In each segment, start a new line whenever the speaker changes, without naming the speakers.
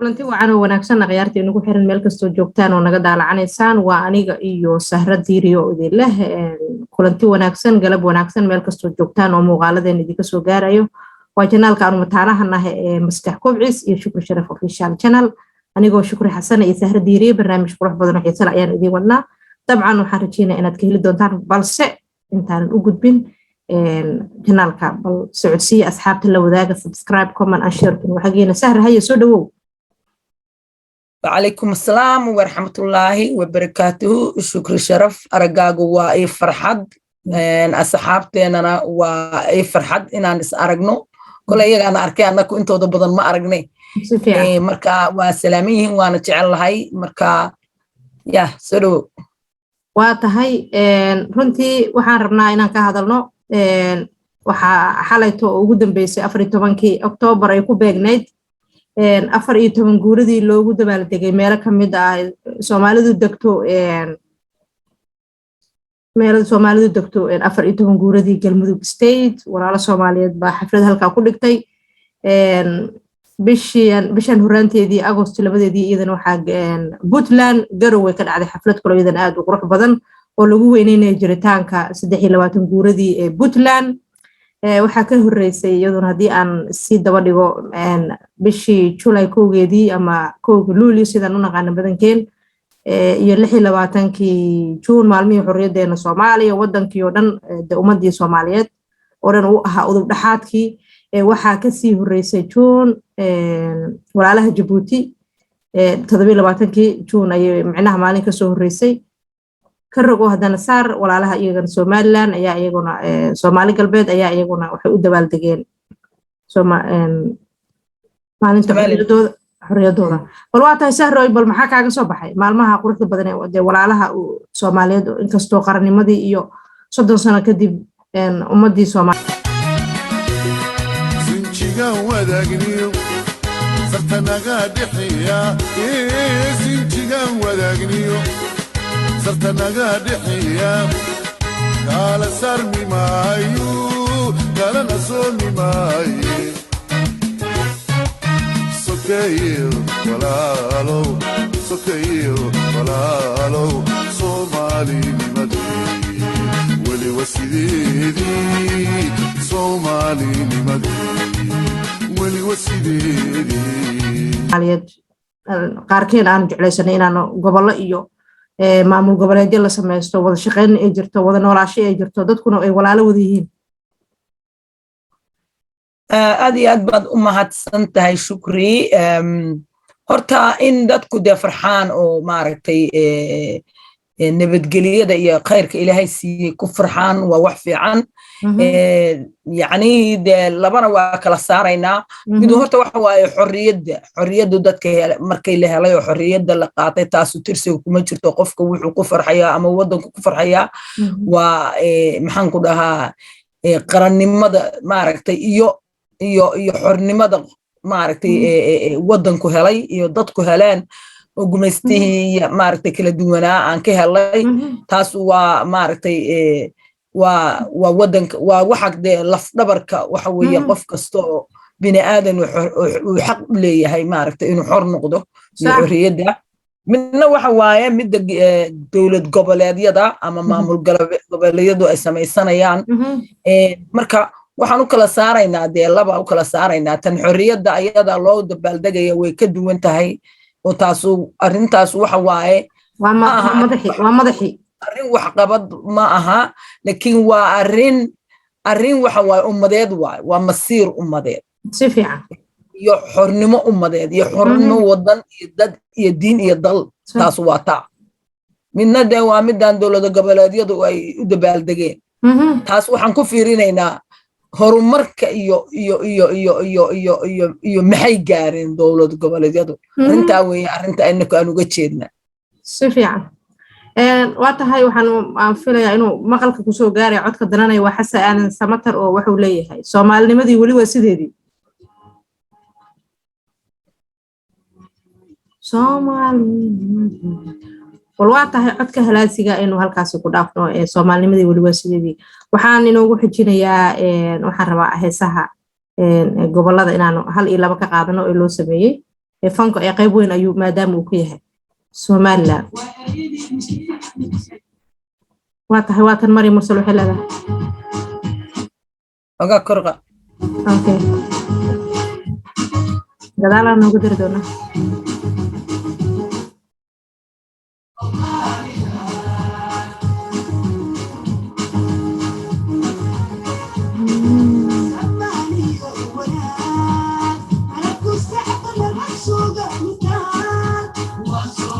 Kulanti wacan oo wanaagsan akhyaarta inagu xiran meel kastoo joogtaan oo naga daalacanaysaan. Waa aniga iyo Sahra Diiriyo idin leh kulanti wanaagsan, galab wanaagsan, meel kastoo joogtaan oo muuqaaladeen idinka soo gaarayo. Waa channelka aanu mataanaha nahay ee Maskax Kobcis iyo Shukri Sharaf Official Channel. Anigoo Shukri Xasan iyo Sahra Diiriye barnaamij qurux badan oo xiise leh ayaan idiin wadnaa. Dabcan waxaan rajeynaya inaad ka heli doontaan, balse intaanan u gudbin channelka, bal socodsiiya asxaabta, la wadaaga, subscribe, comment and share. Waxageena Sahra, haya, soo dhawow.
Wacalaykum asalaam waraxmatullaahi wabarakaatuhu. Shukri Sharaf, araggaagu waa ii farxad, asxaabteenana waa ii farxad inaan is aragno. Kole iyagaana arkay, annaku intooda badan ma aragnay. Marka waa salaaman yihiin, waana jecel lahay. Marka ya soo dhawow.
Waa tahay. Runtii waxaan rabnaa inaan ka hadalno waxaa xalayto oo ugu dambeysay, 14-kii Oktoobar ay ku beegnayd 14 guuradii loogu dabaaldegay meelo ka mid ah Soomaalidu degto, meelada Soomaalidu degto, 14 guuradii Galmudug State. Walaalo Soomaaliyeed baa xaflad halkaa ku dhigtay. Bishan horaanteedii, Agost 2deedii, iyadana waxaa Puntland Garowe ka dhacday xaflad kaloo iyadana aad u qurux badan oo lagu weyneynaya jiritaanka 23 guuradii ee Puntland. Waxaa ka horeysay iyaduna, haddii aan sii daba dhigo, bishii Julay 1geedii ama 1-ga Luulyo sidaan u naqaana badankeen, iyo 26-kii Juun, maalmihii xorriyaddeena Soomaaliya, wadankii oo dhan, de ummadii Soomaaliyeed oo dhan uu ahaa udub dhexaadkii. Waxaa kasii horeysay Juun walaalaha Jabuuti, 27-kii Juun ayay micnaha maalin kasoo horeysay. Ka rogo haddana saar, walaalaha iyagana Somaliland ayaa iyaguna, Soomaali Galbeed ayaa iyaguna waxay u dabaaldegeen maalinta xorriyadooda. Bal waa tahay, Sahroy, bal maxaa kaaga soo baxay maalmaha quruxda badan ee dee walaalaha Soomaaliyeed, inkastoo qarannimadii iyo 30 sano kadib ummadii Soomaaliya?
Sinjigan wadaagniyo sarta naga dhixiya, sinjigan wadaagniyo sarta naga dhixiya, kala sarmi maayo, kalana soomi maaye. Sokeeyo walaalow, sokeeyo walaalow, Soomaalinimadii weli wa sideedii, Soomaalinimadii weli wa sideedii.
Qaarkeen aanu jeclaysanay inaanu gobollo iyo maamul goboleedyo la samaysto, wada shaqeyn ay jirto, wada noolaasho ay jirto, dadkuna ay walaalo wada yihiin.
Aad iyo aad baad u mahadsan tahay, Shukri. Horta in dadku dee farxaan oo maaragtay nabadgelyada iyo khayrka Ilaahay siiyey ku farxaan waa wax fiican. Yacni dee labana waa kala saaraynaa. Midu horta waxa waaye xorriyadda dadka markay la helay oo xorriyadda la qaatay, taasu tirsiga kuma jirto. Qofka wuxuu ku farxayaa ama waddanku ku farxayaa waa, maxaan ku dhahaa, qarannimada maaragtay iyo xornimada maaragtay waddanku helay iyo dadku heleen oo gumaystihii maaragtay kala duwanaa aan ka helay. Taas waa maaragtay waa waddanka, waa waxa dee lafdhabarka waxa weeye qof kasta oo bini aadan uu xaq u leeyahay maaragtay inuu xor noqdo iyo xorriyadda. Midna waxa waaye midda dowlad goboleedyada ama maamul goboleedyadu ay samaysanayaan. Marka waxaan u kala saaraynaa dee laba u kala saaraynaa. Tan xorriyadda ayada loo dabaaldegaya way ka duwan tahay, oo taasu arrintaas waxa waaye
waa madaxii.
Arrin waxqabad ma aha, laakiin waa arrin waxa waaye ummadeed, waaye waa masiir ummadeed.
Si fiican.
Iyo xornimo ummadeed iyo xornimo wadan iyo dad iyo diin iyo dal. Taas waa taa. Midna dee waa midaan dowlada goboleedyadu ay u dabaaldegeen. Taas waxaan ku fiirinaynaa horumarka iyo maxay gaareen dowlad goboleedyadu. Arrintaa weeye arrinta inaku aan uga jeedna.
Si fiican. Waa tahay. Waxaan aan filayaa inuu maqalka kusoo gaaraya codka dananaya. Waa Xasan Aadan Samatar oo wuxuu leeyahay Soomaalinimadii weli waa sideedii. Soomaalinimadii bal waa tahay codka halaasiga inuu halkaasi ku dhaafno ee Soomaalinimadii weli waa sideedii. Waxaan inoogu xijinayaa, waxaan rabaa heesaha gobolada inaanu hal iyo laba ka qaadano ee loo sameeyey. Fanka ee qayb weyn ayuu maadaama uu ku yahay Somaliland. Waa tahay, waa tan Maryam Mursal waxay leedahay.
Ogaa korqa.
Okay, gadaalaa noogu diri doonaa.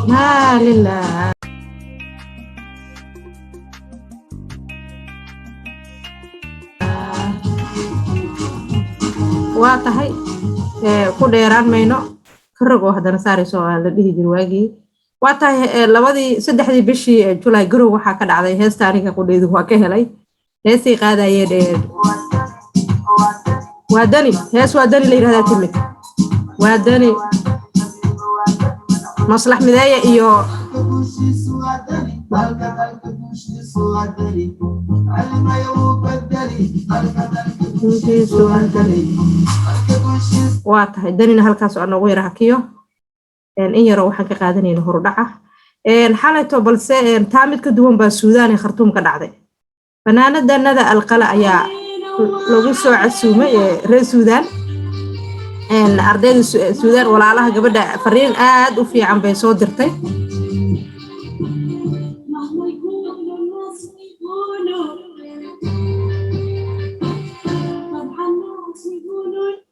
Somaliland. Waa tahay, ku dheeraan mayno, ka rog oo haddana saarayso oo la dhihi jiri waagii. Waa tahay, labadii saddexdii bishii Julay Garow waxaa ka dhacday heesta aniga qudheydu waa ka helay, heestay qaadayeen waa dani, hees waa dani la yidhahdaa timid, waa dani maslax mideeya iyo waa tahay danina halkaas oo noogu yara hakiyo in yaroo waxaan ka qaadanayna horudhaca xalayto. Balse taa mid ka duwan baa Suudaan ee Khartuum ka dhacday. Fanaanada Nada Alqala ayaa lagu soo casuumay ee reer Suudaan, ardayda Suudaan walaalaha. Gabadha fariin aad u fiican bay soo dirtay.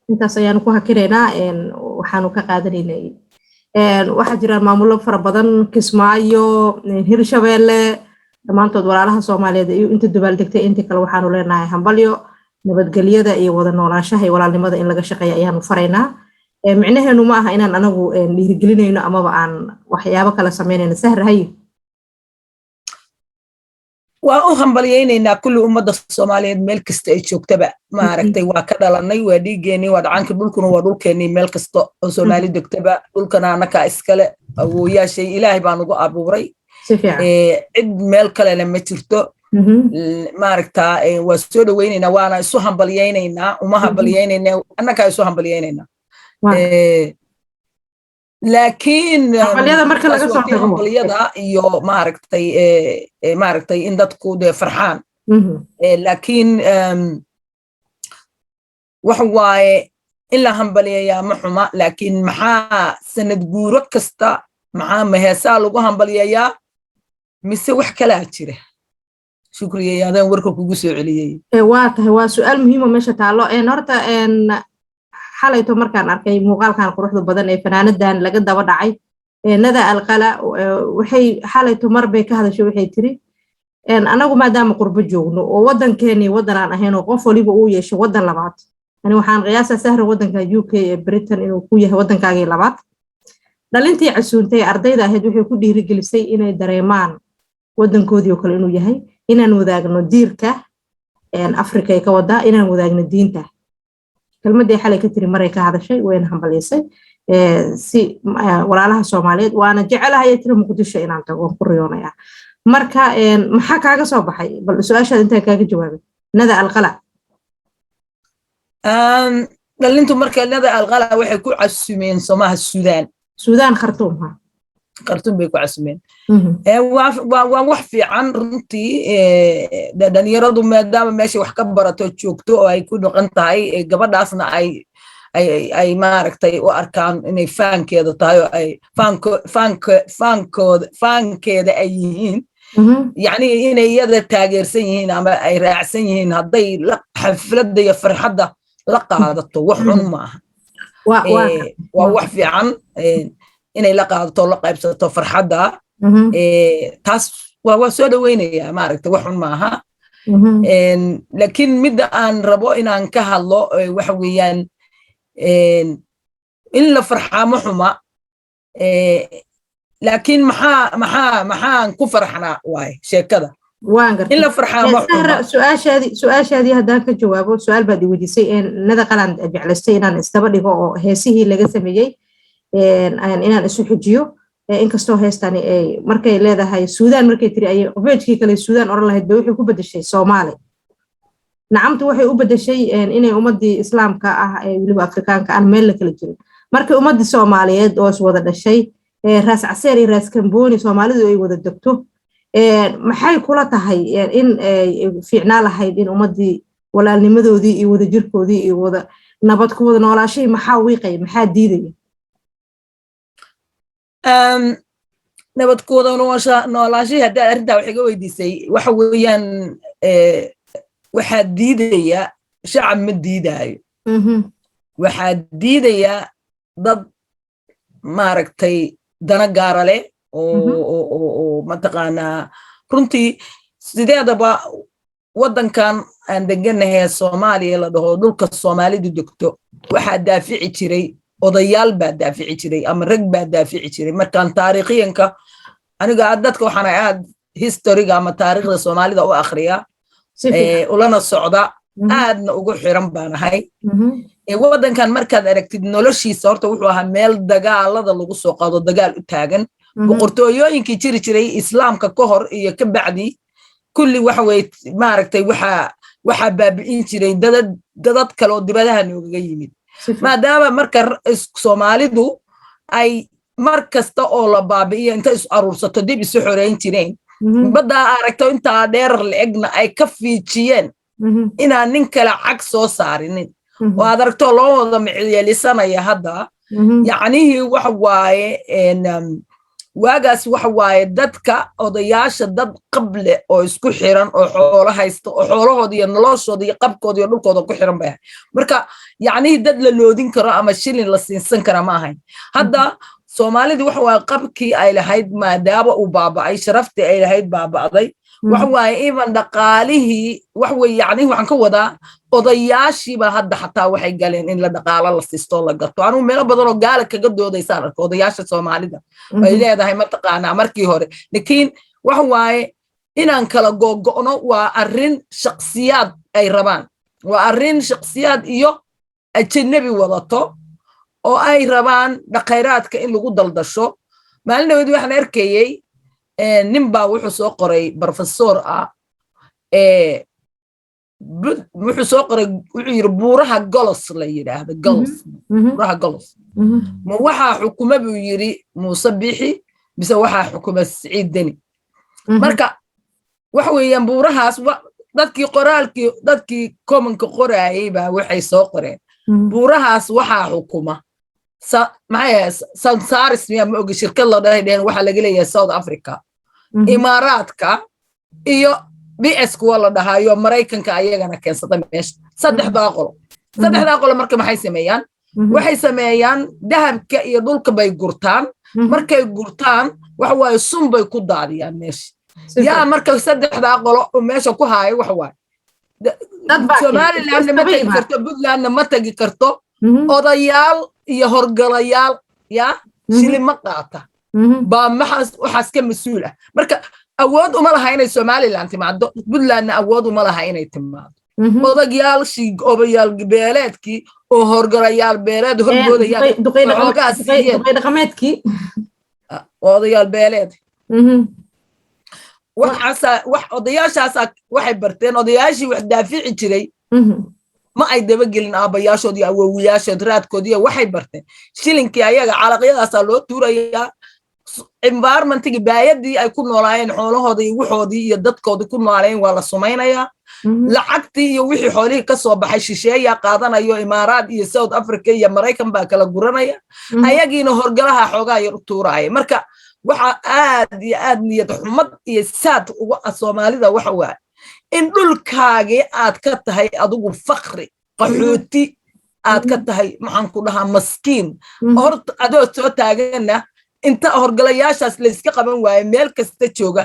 Intaas ayaanu ku hakinaynaa, waxaanu ka qaadanaynay. Waxaa jira maamullo fara badan, Kismaayo, Hirshabeelle, dhammaantood walaalaha Soomaaliyeed iyo inta dabaaldegtay intii kale waxaanu leenahay hambalyo. Nabadgelyada iyo wada noolaanshaha iyo walaalnimada in laga shaqeeya ayaanu faraynaa. Micnaheenu ma aha inaan anagu dhiirigelinayno amaba aan waxyaabo kale samaynayno. Sahrahay.
Waa u hambalyaynaynaa kulli ummadda Soomaaliyeed meel kasta ay joogtaba. Maaragtay, waa ka dhalanay, waa dhiiggeenii, waa dhacankii, dhulkuna waa dhulkeennii. Meel kasta oo Soomaali degtaba dhulkana annakaa iskale, awooyaashay Ilaahay baa nagu abuuray, cid meel kalena ma jirto. Maaragtaa, waa soo dhowaynaynaa, waana isu hambalyaynaynaa, uma hambalyaynayna, annakaa isu hambalyaynaynaa. Laakiin
marka laga soo tago
hambalyada iyo maaragtay, maaragtay in dadku dee farxaan, laakiin waxa waaye in la hambalyeeyaa ma xuma, laakiin maxaa sanad guuro kasta, maxaa maheesaa lagu hambalyeeyaa mise wax kalaa jira? Shukriyey, adaan warka kugu soo celiyey.
Waa tahay, waa su-aal muhiima meesha taallo. Horta xalayto markaan arkay muuqaalkan quruxda badan ee fanaanadan laga daba dhacay, Nada Alqala, waxay xalayto mar bay ka hadashay. Waxay tiri, anagu maadaama qurbo joogno oo waddankeennii waddan aan ahayn oo qof waliba uu yeesho waddan labaad, ani waxaan qiyaasaa, Sahra, waddanka UK ee Britain inuu ku yahay waddankaagii labaad. Dhalintii casuuntay ardayda ahayd waxay ku dhiirigelisay inay dareemaan waddankoodii oo kale inuu yahay, inaan wadaagno diirka Afrika ay ka wadaa, inaan wadaagno diinta. Kelmadii xalay ka tiri maray ka hadashay, wayna hambaliisay si walaalaha Soomaaliyeed. Waana jecelahay, tiri, Muqdisho inaan tago waan ku riyoonayaa. Marka maxaa kaaga soo baxay? Bal su-aashaad intaan kaaga jawaabay Nada Alqala.
Dhalintu marka Nada Alqala waxay ku casumeen somaha Suudaan.
Suudaan, Khartuum ha.
Khartuum bay ku casumeen. Waa wax fiican runtii. Dhalinyaradu maadaama meesha wax ka barato joogto oo ay ku dhaqan tahay, gabadhaasna ay maaragtay u arkaan inay faankeeda tahay oo ay faankeeda ay yihiin, yacni inay iyada taageersan yihiin ama ay raacsan yihiin, hadday xafladda iyo farxadda la qaadato wax xun ma aha, waa wax fiican inay la qaadato, la qaybsato farxadda. Taas waa soo dhoweynayaa, maaragtay, wax xun maaha. Laakiin midda aan rabo inaan ka hadlo waxa weeyaan, in la farxaa ma xuma, laakiin maxaa maxaan ku farxnaa waaye sheekada.
In
la farxaa ma xuma.
Su-aashaadii haddaan ka jawaabo, su-aal baad i weydiisay. Nada Qalaan jeclaystay inaan isdaba dhigo oo heesihii laga sameeyey inaan isu xujiyo, inkastoo heestani ay markay leedahay Suudaan, markay tiri ayay qofeejkii kale Suudaan oran lahayd bay waxay ku bedeshay Soomaali. Nacamtu waxay u bedeshay inay ummadii Islaamka ah ee weliba Afrikaanka aan meel la kala jirin. Markii ummadii Soomaaliyeed oo is wada dhashay, Raas Caseer iyo Raas Kambooni, Soomaalidu ay wada degto, maxay kula tahay in fiicnaa lahayd in ummadii walaalnimadoodii iyo wadajirkoodii iyo wada nabad ku wada noolaashihii? Maxaa wiiqaya? Maxaa diidaya?
Nabad ku wada noolaashihii, haddii aad arrintaa wax iga weydiisay, waxa weeyaan, waxaa diidaya shacab ma diidaayo. Waxaa diidaya dad, maaragtay, dana gaara leh oo mataqaanaa. Runtii sideedaba waddankan aan deganahay, Soomaaliya la dhaho, dhulka Soomaalidu degto, waxaa daafici jiray odayaal baa daafici jiray ama rag baa daafici jiray. Markaan taariikhiyanka aniga dadka waxaan aad historyga ama taariikhda Soomaalida u akhriya, ulana socda, aadna ugu xiran baan ahay. Waddankan markaad aragtid noloshiisa, horta wuxuu ahaa meel dagaalada lagu soo qaado, dagaal u taagan. Boqortooyooyinkii jiri jiray Islaamka ka hor iyo ka bacdi kulli waxa weye, maaragtay, waxaa baabi'in jiray dadad kale oo dibadaha noogaga yimid. Maadaama marka Soomaalidu ay mar kasta oo la baabi'iyo inta is aruursato dib isu xoreyn jireen, baddaa aragto intaa dheerar la-egna ay ka fiijiyeen inaan nin kale cag soo saarinin, oo aad aragto loo wada micyeelisanaya hadda. Yacnihii waxa waaye, waagaas waxa waaye, dadka odayaasha, dad qable oo isku xiran oo xoolo haysta oo xoolahooda iyo noloshooda iyo qabkooda iyo dhulkooda ku xiran bay ahay. Marka yacnihii dad la loodin karo ama shilin la siinsan kara ma ahayn. Hadda Soomaalidii waxa waaye, qabkii ay lahayd maadaama uu baaba'ay, sharaftii ay lahayd baaba'day, waxa waaye even dhaqaalihii wax wey. Yacnihi waxaan ka wadaa, odayaashiiba hadda xataa waxay galeen in la dhaqaalo la siisto, la gato. Anugu meelo badan oo gaala kaga doodaysaan arko odayaasha Soomaalida ay leedahay, mataqaanaa, markii hore. Laakiin waxa waaye, inaan kala gogo'no waa arrin shaksiyaad ay rabaan, waa arrin shaksiyaad iyo ajanabi wadato oo ay rabaan dhaqayraadka in lagu daldasho. Maalin dhaweed waxaan arkayey nin baa wuxuu soo qoray, professor ah, wuxuu soo qoray, wuxuu yidhi buuraha Golos la yidhaahdo, Golos, buuraha Golos ma waxaa xukuma, buu yidhi, Muuse Bixi mise waxaa xukuma Siciid Deni? Marka waxa weeyaan, buurahaas dadkii qoraalkii, dadkii commentka qoraayey baa waxay soo qoreen buurahaas waxaa xukuma, maxay, Sansaris miyaa, ma ogi, shirkad la dhahay dheheen waxaa laga leeyahay South Africa, Imaaraadka iyo BS kuwa la dhahayo Maraykanka ayagana keensada meesha. Saddexdaa qolo, saddexdaa qolo marka maxay sameeyaan? Waxay sameeyaan dahabka iyo dhulka bay gurtaan. Markay gurtaan, waxa waaye, sun bay ku daadiyaan meesha. Yaa marka saddexdaa qolo oo meesha ku haayo? Waxa waaye, Somalilandna ma tegi karto, Puntlandna ma tegi karto. Odayaal iyo horgalayaal yaa shilima qaata baa maxaas waxaas ka mas-uul ah. Marka awood uma laha inay Somaliland timaado, Puntlandna awood uma laha inay timaado. Odagayaalshii, odayaal beeleedkii oo horgalayaal beeleed horboodayaan xoogaa siiyeen
dhaqameedkii.
Odayaal beeleed waxaasaa wax odayaashaasaa waxay barteen. Odayaashii wax daafici jiray ma ay dabagelin aabbayaashood iyo awowiyaashood raadkoodiiyo. Waxay barteen shilinkii ayaga calaqyadaasaa loo tuurayaa. Environmentigii, baayadii ay ku noolaayeen, xoolahoodii iyo waxoodii iyo dadkoodii ku noolayeen waa la sumaynayaa. Lacagtii iyo wixii xoolihii ka soo baxay shisheeyaa qaadanayo, Imaaraad iyo South Africa iyo Maraykan baa kala guranaya, ayagiina horgalaha xoogaa yar u tuuraaya. Marka waxa aad iyo aad niyad xumad iyo saad uga ah Soomaalida waxa waaye in dhulkaagii aad ka tahay adigu fakri, qaxooti aad ka tahay, maxaan ku dhahaa, maskiin horta adoo soo taaganna inta horgalayaashaas layska qaban waaye meel kasta jooga,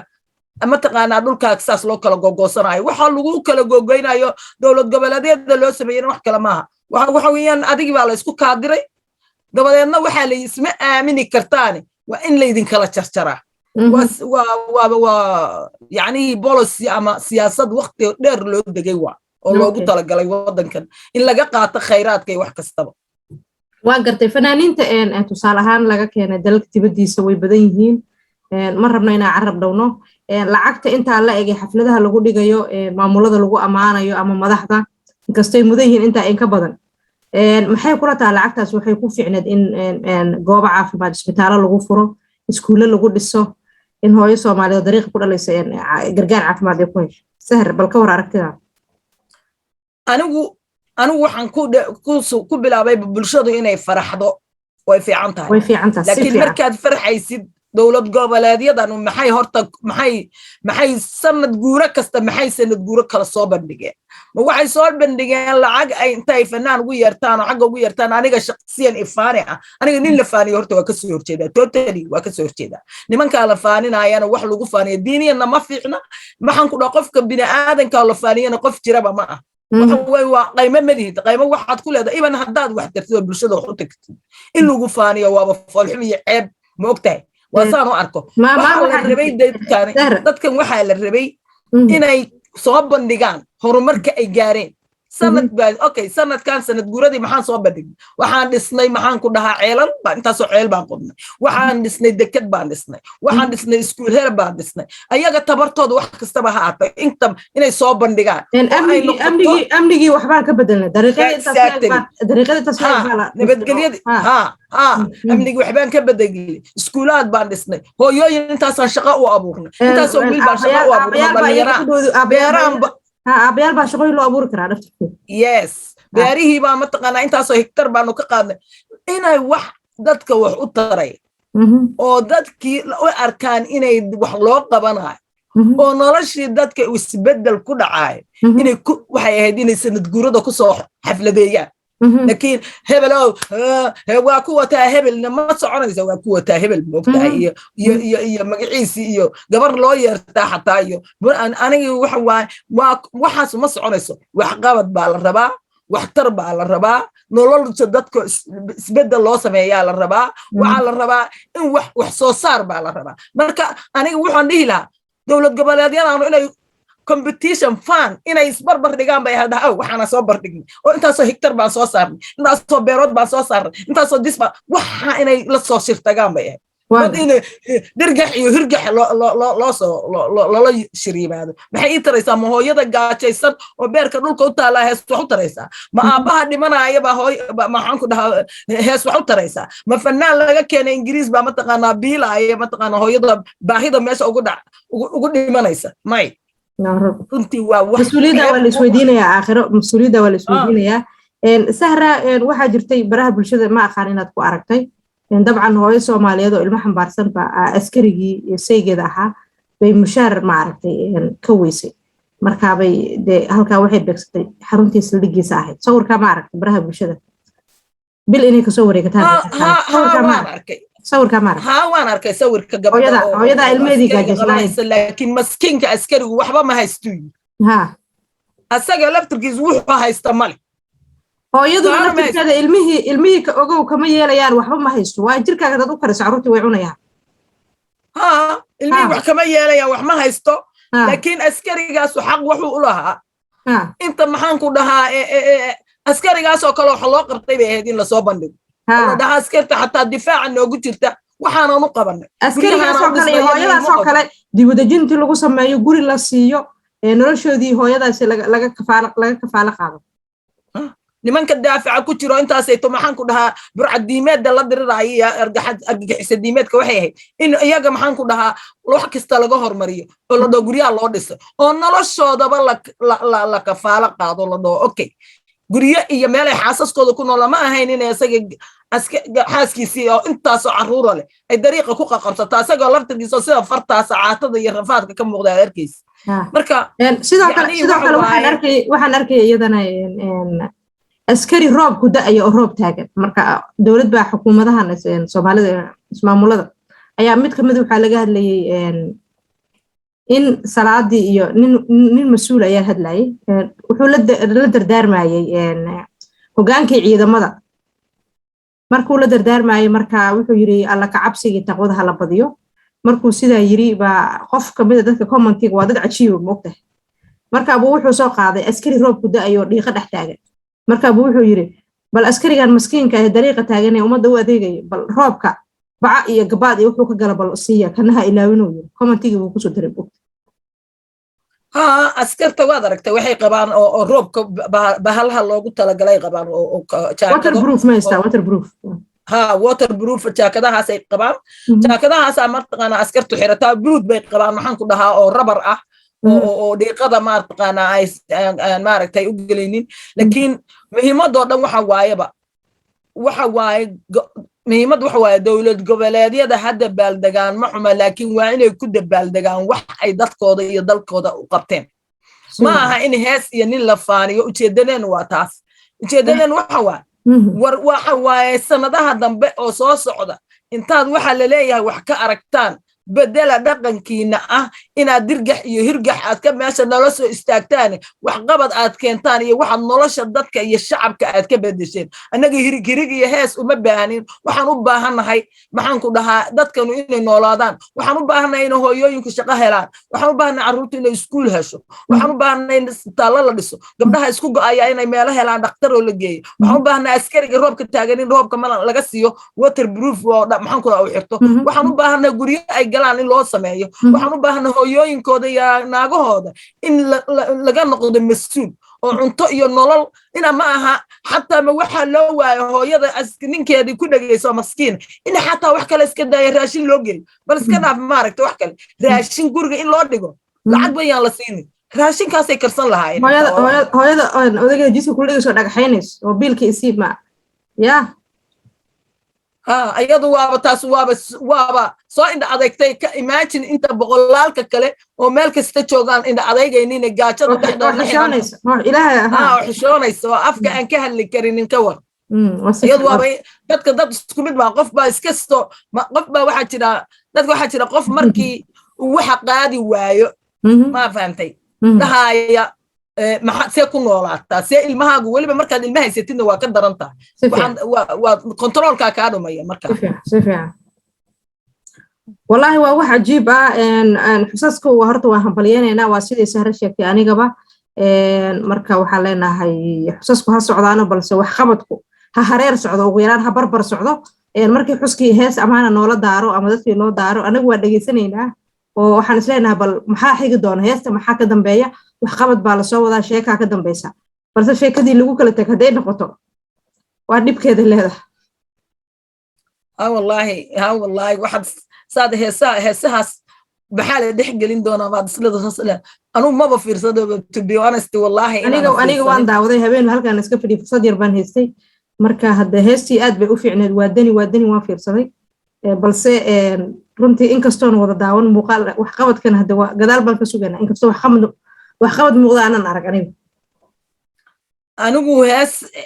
mataqaanaa, dhulkaaga saas loo kala gogoosanayo. Waxa lagu kala gogoynayo dowlad goboleedyada loo sameeyena wax kale maaha. Waxa weeyaan, adigii baa la isku kaadiray, dabadeedna waxaa la isma aamini kartaane, waa in laydinkala jarjaraa. Waa yacnihii policy ama siyaasad wakti dheer loo degay waa oo loogu talagalay waddankan in laga qaato khayraadka iyo wax kastaba.
Waa gartay. Fanaaniinta tusaale ahaan laga keenay dalalka dibaddiisa way badan yihiin. Ma rabno inaan carab dhowno. Lacagta intaa la egay xafladaha lagu dhigayo, maamulada lagu ammaanayo ama madaxda, inkastay mudan yihiin intaa in ka badan. Maxay kula taha lacagtaas? Waxay ku fiicneed in goobo caafimaad, isbitaallo lagu furo, iskuulle lagu dhiso, in hooyo Soomaaliyeed dariiqa ku dhalaysa gargaar caafimaad ay ku hesho. Sahar, bal ka war aragtida.
Anigu waxaan ku bilaabay bulshadu inay faraxdo way fiican tahay.
Way fiican tahay.
Laakiin markaad farxaysid, dowlad goboleedyadan maxay horta maxay sanad guuro kasta, maxay sanad guuro kala soo bandhigeen? Ma waxay soo bandhigeen lacag ay intay fanaan ugu yeertaan oo xagga ugu yeertaan? Aniga shaqsiyan ifaani ah, aniga nin la faaniyo horta waa kasoo horjeedaa, totally waa kasoo horjeedaa. Nimankaa la faaninayana wax lagu faaniyo diiniyana ma fiicna. Maxaan ku dhaha, qofka bini'aadanka la faaniyana qof jiraba ma ah. Waxa wey, waa qaymo malihid, qaymo waxaad ku leedahay iban haddaad wax tartid oo bulshada wax u tagtid, in lagu faaniyo waaba foolxum iyo ceeb, ma ogtahay? Waa saan u arko. Waxaa la rabay dadkan, waxaa la rabay inay soo bandhigaan horumarka ay gaareen sanad baa. Okay, sanadkan sanad guuradii maxaan soo bandhignay? Waxaan dhisnay, maxaan ku dhahaa, ceelal baa, intaasoo ceel baan qodnay, waxaan dhisnay deked baan dhisnay, waxaan dhisnay iskuul her baan dhisnay. Ayaga tabartooda wax kastaba ha ahaatay, inta inay soo bandhigaan.
Amnigii waxbaan ka bedelnay.
Nabadgelyadii ha ha amnigii waxbaan ka bedelnay, iskuulaad baan dhisnay, hooyooyin intaasaan shaqo u abuurnay, intaasoo wiil baan shaqo u abuurnay, dhalinyara beeraan.
Aabayaal baa shaqooyin loo abuuri karaa dhaftirkooda.
Yes, beerihii baa mataqaanaa intaasoo hektar baanu ka qaadnay. Inay wax dadka wax u taray oo dadkii u arkaan inay wax loo qabanayo oo noloshii dadka isbeddel ku dhacayo inay waxay ahayd inay sanad guurada kusoo xafladeeyaan. Laakiin hebelow waa ku wataa, hebelna ma soconaysa, waa ku wataa hebel, moogtahay, iyo magaciisii iyo gabar loo yeertaa xataa iyo anigi waxa waa waxaas ma soconayso. Waxqabad baa la rabaa, waxtar baa la rabaa, nolosha dadka isbeddel loo sameeyaa la rabaa, waxaa la rabaa in wax soo saar baa la rabaa. Marka aniga waxaan dhihi lahaa dowlad goboleedyadaanu inay competition fan inay isbarbar dhigaan bay ahayd. Aw, waxaana soo bardhignay oo intaasoo hektar baan soo saarnay, intaasoo beerood baan soo saarnay, intaasoo dis baan, waxa inay la soo shirtagaan bay ahayd. Dad in dirgax iyo hirgax loo soo loola shir yimaado maxay ii taraysaa? Ma hooyada gaajaysan oo beerka dhulka u taallaa hees wax u taraysaa? Ma aabbaha dhimanaya baa hooy, maxaan ku dhahaa, hees wax u taraysaa? Ma fanaan laga keenay Ingiriis baa mataqaanaa biilaaya mataqaanaa hooyada baahida meesha ugu dhac ugu dhimanaysa? May, runtii waa
wax mas-uuliyadda waa la isweydiinayaa aakhiro, mas-uuliyadda waa la isweydiinayaa. Sahra, waxaa jirtay baraha bulshada, ma aqaan inaad ku aragtay dabcan, hooyo Soomaaliyeed oo ilmo xambaarsan ba askarigii saygeeda ahaa bay mushaar, ma aragtay, ka weysay. Markaabay dee halkaa waxay beegsatay xaruntii saldhigiisa ahayd. Sawirkaa ma aragtay baraha bulshada bil inay kasoo wareegataan? Sawirkaa ma aragtay?
Haa, waan arkay sawirka.
Gabadha hooyadaa ilmeheedii gaajaysnaayeen.
Laakiin maskiinka askarigu waxba ma haystu. Asaga laftirkiisu wuxuu haysta male.
Hooyaduna laftirkeeda ilmihii ka ogow kama yeelayaan, waxba ma haysto. Waa jirkaaga dad u kariso, carruurtii way cunayaan.
Ha, ilmihii wax kama yeelayaan, wax ma haysto. Laakiin askarigaasu xaq wuxuu u lahaa inta, maxaan ku dhahaa, askarigaasoo kale waxa loo qabtay bay ahayd in lasoo bandhigo, la dhahaa askarta xataa difaaca noogu jirta waxaanan u qabanay.
Askarigaasoo kale iyo hooyadaasoo kale dibudejintii lagu sameeyo, guri la siiyo, noloshoodii hooyadaasi laga kafaalo qaado.
Nimanka daafaca ku jiro intaasayto, maxaan ku dhahaa, burcadiimeedda la diriraayo iyo argagixisa diimeedka, waxay ahayd in iyaga, maxaan ku dhahaa, wax kasta laga hormariyo oo la dhaho guryaha loo dhiso oo noloshoodaba la kafaalo qaado, la dhaho okay, guryo iyo meelay xaasaskooda ku nool. Ma ahayn inay isaga xaaskiisii oo intaasoo carruura leh ay dariiqa ku qaqabsato, asagoo laftirkiisa sida fartaasa caatada iyo rafaadka ka muuqda aad arkaysa. Marka
Sidoo kale waxaan arkay iyadana askari roob ku da'aya oo roob taagan. Marka dowlad baa xukuumadahan Soomaalida ismaamulada ayaa mid kamid waxaa laga hadlayay in salaadii iyo nin mas-uul ayaa hadlayay, wuxuu la dardaarmayay hogaankii ciidamada. Markuu la dardaarmayay, marka wuxuu yiri, "Alla ka cabsigii, taqwada hala badiyo." Markuu sidaa yiri baa qof kamida dadka commentiga, waa dad cajiiba, moogtahay, markaabuu wuxuu soo qaaday askari roob ku da'ayo oo dhiiqo dhex taagan. Markaabuu wuxuu yiri, "Bal askarigan maskiinka ee dariiqa taagan ee ummadda u adeegaya, bal roobka baca iyo gabaad iyo wuxuu ka gala bal siiya, kanaha ilaawinuu," yiri. Commentigii buu kusoo daray, bogta.
Ha, askarta waad aragtay waxay qabaan oo roobka bahalaha loogu talagalay qabaan oo jaakado.
Waterproof ma haystaa, waterproof?
Ha, waterproof jaakadahaasay qabaan. Jaakadahaasaa mataqaanaa askartu xirataa. Buud bay qabaan, maxaan ku dhahaa, oo rabar ah oo dhiiqada mataqaanaa ay maaragtay u gelaynin. Laakiin muhiimadoo dhan waxa waayeba, waxa waaye muhiimad waxa waaye, dowlad goboleedyada hadda baaldegaan ma xuma, laakiin waa inay ku dabaaldegaan wax ay dadkooda iyo dalkooda u qabteen. Ma aha in hees iyo nin la faaniyo. Ujeedadeen waa taas. Ujeedadeen waxa waaye, war waxa waaye, sanadaha dambe oo soo socda intaad waxa la leeyahay wax ka aragtaan, bedela dhaqankiina ah inaad dirgax iyo hirgax aad ka meesha nala soo istaagtaan. Waxqabad aad keentaan iyo waxaad nolosha dadka iyo shacabka aad ka bedesheen. Annaga hirig hirig iyo hees uma baahnin. Waxaan u baahannahay, maxaan ku dhahaa, dadkanu inay noolaadaan. Waxaan u baahannahay inay hooyooyinku shaqo helaan. Waxaan u baahannahay carruurtu inay iskuul hesho. Waxaan u baahannahay in isbitaallo la dhiso, gabdhaha isku go'aya inay meelo helaan dhakhtar oo la geeyo. Waxaan u baahannahay askariga roobka taagan in roobka laga siiyo waterproof oo, maxaan ku dhahaa, uu xirto. Waxaan u baahannahay guryo ay galaan in loo sameeyo. Waxaan u baahannahay hooyooyinkooda iyo naagahooda in laga noqdo mas-uul oo cunto iyo nolol ina ma aha. Xataa ma waxaa loo waayo hooyada ninkeedii ku dhegayso maskiin in xataa wax kale iska daaya, raashin loo geeyo. Bal iska dhaaf, maaragta, wax kale, raashin guriga in loo dhigo. Lacag bayaan la siinin, raashinkaasay karsan lahaayeen.
Hooyada odaygeeda jiska kula dhegayso, dhagaxaynayso oo biilka isii ma ya.
Ha, iyadu waaba taas, waaba soo indha adeegtay. Ka imagine inta boqolaalka kale oo meel kasta joogaan indha adeegaynina gaajada
dhexdooda
oo xishoonaysa oo afka aan ka hadli karinin. Ka war, iyadu waaba dadka dad isku mid baa. Qof baa iska soo, qof baa waxaa jira, dadka waxaa jira qof markii uu waxa qaadi waayo, ma fahamtay, dhahaaya maxaa see ku noolaataa, see ilmahaagu. Weliba markaad ilma haysatidna waa ka daran tahay. Waa control-kaa kaa dhumaya marka.
Si fiican, wallaahi waa wax cajiib ah. Xusaska horta waa hambalyeynaynaa, waa sidii Sahre sheegtay. Anigaba marka waxaan leenahay xusasku ha socdaano, balse waxqabadku ha hareer socdo, ugu yaraan ha barbar socdo. Markii xuskii hees amaana noola daaro ama dadkii loo daaro, anagu waa dhegeysanaynaa oo waxaan isleenahay bal maxaa xigi doona heesta, maxaa ka dambeeya? Waxqabad baa lasoo wadaa, sheekaa ka dambeysa. Balse sheekadii lagu kala teg hadday noqoto, waa dhibkeeda leedahay.
Ha wallaahi, ha wallaahi, waxaad saad heesaha, heesahaas maxaa la dhex gelin doonaa? Baad isleedahay. Anugu maba fiirsado, to be honest, wallaahi.
Aniga waan daawaday habeen halkaan iska fadhiyo, fursad yar baan haystay. Marka hadda heestii aad bay u fiicneed. Waa dani, waa dani, waan fiirsaday. Balse runtii inkastoon wada daawan muuqaal, waxqabadkan hadda gadaal baan ka sugaynaa, inkastoo waxqabad muuqda aanan arag aniga.
Anigu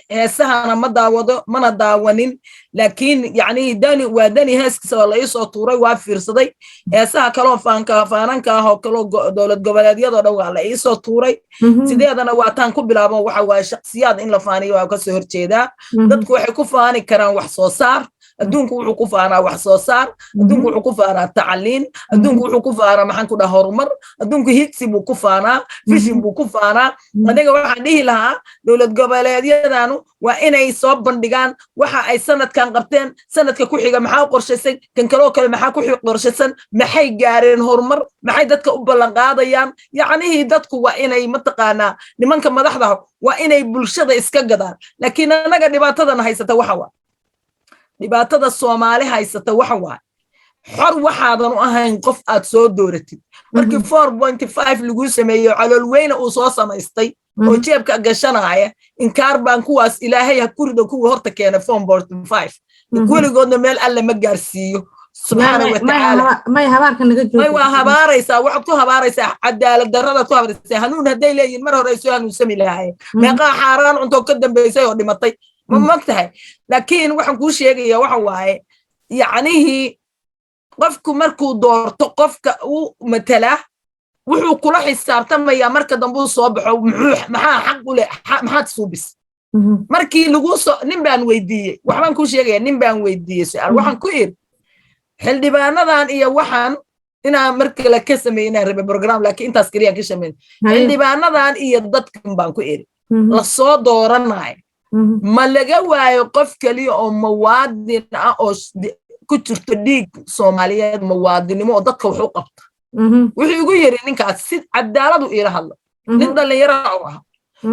heesahana ma daawado, mana daawanin. Laakiin yacni dani waa dani, heeskiisa waa la iisoo tuuray, waa fiirsaday. Heesaha kaloo faanka faananka ah oo kaloo dowlad goboleedyadoo dhan waa la iisoo tuuray. Sideedana waa taan ku bilaabo, waxa waaye, shakhsiyaad in la faaniyo waa kasoo horjeedaa. Dadku waxay ku faani karaan wax soo saar. Adduunku wuxuu ku faanaa wax soo saar, adduunku wuxuu ku faanaa tacliin, adduunku wuxuu ku faanaa, maxaan ku dhaha, horumar. Adduunku higsi buu ku faanaa, vision buu ku faanaa. Aniga waxaan dhihi lahaa dowlad goboleedyadanu waa inay soo bandhigaan waxa ay sanadkan qabteen, sanadka ku xiga maxaa u qorshaysan, kan kaloo kale maxaa ku qorshaysan, maxay gaareen horumar, maxay dadka u ballanqaadayaan. Yacnihii dadku waa inay, mataqaanaa, nimanka madaxda waa inay bulshada iska gadaan. Laakiin annaga dhibaatadana haysata waxa waa, dhibaatada Soomaali haysata waxa waa, xor waxaadan u ahayn qof aad soo dooratid. Markii 4.5 laguu sameeyo, calool weyne uu soo samaystay oo jeebka gashanaya, inkaar baan kuwaas Ilaahay ha kurido. Kuwa horta keena 4.5 weligoodna meel Alle ma gaarsiiyo, subxaana wa tacaala.
May, habaarka naga
May, waa habaaraysaa. Waxaad ku habaaraysaa cadaalad darradaad ku habaaraysaa. Hanuun hadday leeyihin, mar hore ay soo hanuunsami lahaayeen. Meeqaa xaaraan cuntoo ka dambaysay oo dhimatay, ma mag tahay? Laakiin waxaan kuu sheegaya waxa waaye, yacnihii qofku markuu doorto qofka uu matalaa, wuxuu kula xisaabtamayaa marka dambe uu soo baxo: muxuu, maxaa xaq u leh, maxaad suubis? Markii lagu soo, nin baan weydiiyey, waxbaan kuu sheegaya, nin baan weydiiyey su-aal. Waxaan ku iri xildhibaanadan iyo waxaan inaan mar kale ka sameey inaan rabay program, laakiin intaas keliyaan ka sameyn. Xildhibaanadan iyo dadkan baan ku iri lasoo dooranayo, ma laga waayo qof keliya oo muwaadin ah oo ku jirto dhiig Soomaaliyeed, muwaadinimo, oo dadka wax u qabta? Wuxuu igu yiri ninkaas, si cadaaladu iila hadla, nin dhallinyara u ahaa,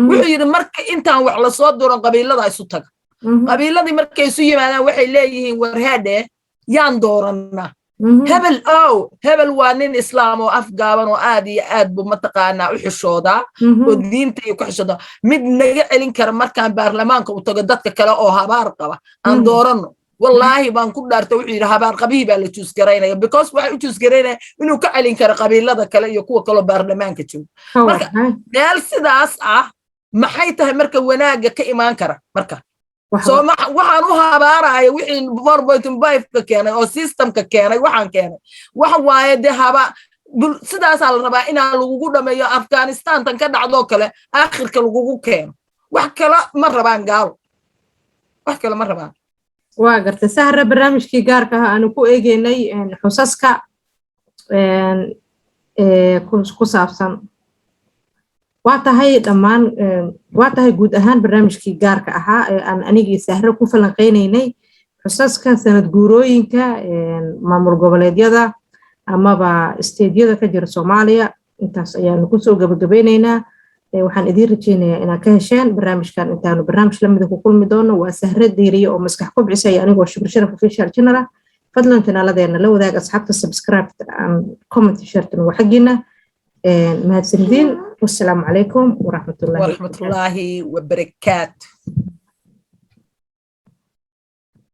wuxuu yidhi marka intaan wax lasoo duran qabiilada isu taga. Qabiiladii markay isu yimaadaan waxay leeyihiin, "Warheedhe, yaan doorannaa?" Hebel ow, hebel waa nin islaam oo afgaaban oo aad iyo aad buu mataqaanaa u xishoodaa oo diinta iyo ku xishoodaa. Mid naga celin kara markaan baarlamaanka u tago dadka kale oo habaar qaba aan dooranno. Wallaahi baan ku dhaarta, wuxuu yidhi habaar qabihii baa la choose garaynaya, because waxay u choose garaynaya inuu ka celin karo qabiilada kale iyo kuwa kaloo baarlamaanka jooga. Marka meel sidaas ah maxay tahay marka wanaagga ka imaan kara? Marka soo waxaan u habaaraya wixii 4.5-ka keenay oo systemka keenay. Waxaan keenay waxa waaye dee haba sidaasaa la rabaa inaa lagugu dhameeyo, Afghanistan tan ka dhacdoo kale aakhirka lagugu keeno. Wax kale ma rabaan gaalo, wax kale ma rabaan.
Waa gartay, Sahra. Barnaamijkii gaarka ah aanu ku eegeynay xusaska ku saabsan waa tahay dhammaan, waa tahay guud ahaan barnaamijkii gaarka ahaa ee aan anigii Sahre ku falanqeynaynay xusaska sanad guurooyinka maamul goboleedyada amaba stateyada ka jira Soomaaliya, intaas ayaanu kusoo gabagabeyneynaa. Waxaan idiin rajeynayaa inaad ka hesheen barnaamijkan. Intaanu barnaamij lamida ku kulmi doono, waa Sahre Diiriye oo Maskax Kobcisa iyo anigoo Shukri Sharaf Official channel ah. Fadlan channeladeena la wadaag asxaabta, subscribe, comment, sharetana waa xaggiina. Mahadsandiin. Wassalaamu calaykum waraxmatullahi
waraxmatullaahi wabarakaatu.